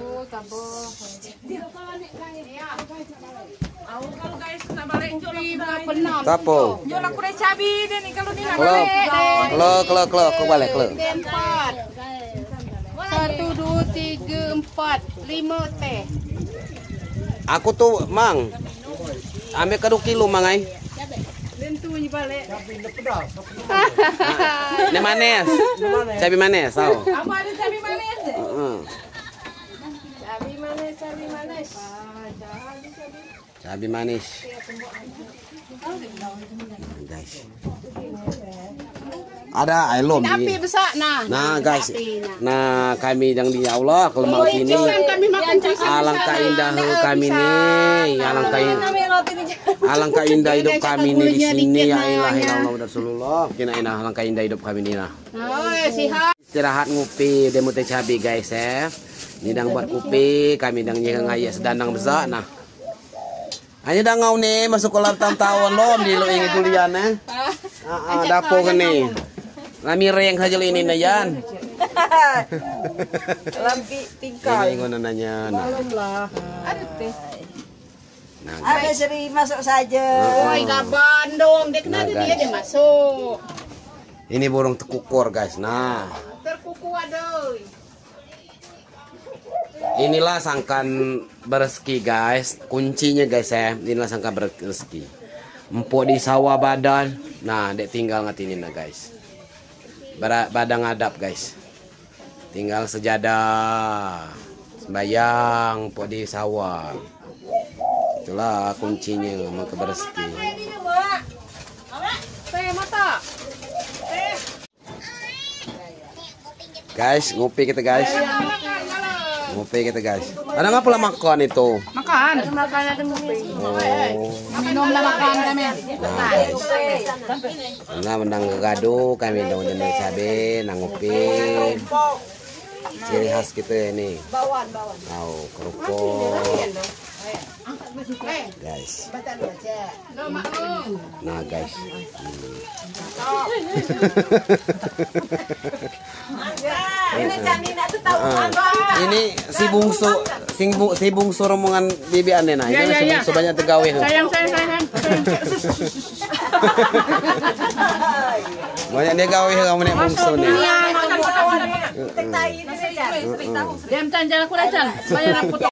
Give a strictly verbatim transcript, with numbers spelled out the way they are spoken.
Oh, kabel. Tapo. Jual aku deh cabi deh ni kalau ni nak balik. Kelo, kelo, kelo, kelo, kau balik, kelo. Empat. Satu, dua, tiga, empat, lima teh. Aku tu, Mang. Ambil kadu kilo, Mang, ai. Lentu ni balik. Ni manis. Cabi manis, tau. Apa ada cabi manis? Heeh. Cabi manis, cabi manis. Cabi manis. Nah, guys. Ada air lom. Ini api besar, nah. Nah, guys. Api, nah. Nah, kami yang di Allah, kalau mau sini. Alangkah indah kami ni. Alangkah in-, alangkah indah hidup kami ni di sini. Ya ilah, ya Allah, Rasulullah. Kina indah, alangkah indah hidup kami ni, nah. Oh, sihat. Istirahat ngupi, deh mutih cabi, guys, eh. Ni dang buat kupi, kami dang nyengah air sedang besar, nah. Hanya dang ngau ni, masuk kolam tam taun lom, di lo ingi kulian, eh. Ah, ah, dapur ke ni. Lami reng saja lo ini, nah, Yan. Lampi tingkal. Ini guna nanya, nah. Belum lah. Aduh, teh. Nah, ada guys. Seri masuk saja. Oi, gaban dong. Dia kenal dia, dia masuk. Ini burung terkukur, guys. Nah. Terkukur, aduh. Inilah sangkan berezeki, guys. Kuncinya, guys, eh. Inilah sangkan berezeki. Empuk di sawah badan. Nah, dek tinggal ngat ini, nah, guys. Bara-, badan ngadap, guys. Tinggal sejadah. Sembahyang, empuk di sawah. Itulah kuncinya, maka berezeki. Guys, ngupi kita, guys. Ngupi kita, guys. Ada ngapa lah makan itu? Makan. Oh. Minum lah makan kami. Nah, guys. Nah, mendang gaduh kami dong dengan cabe, nang ngupi. Ciri khas kita ini. Au, kerupuk. Guys. Nah, guys. Hmm. Ini si bungsu, si bu-, si bungsu rombongan bibi ane nah. Ini si bungsu banyak tegawe. Sayang, sayang, sayang. Banyak dia gawe kamu ni bungsu ni. Diam, Chan, jangan aku dah, Chan. Bayar aku tu.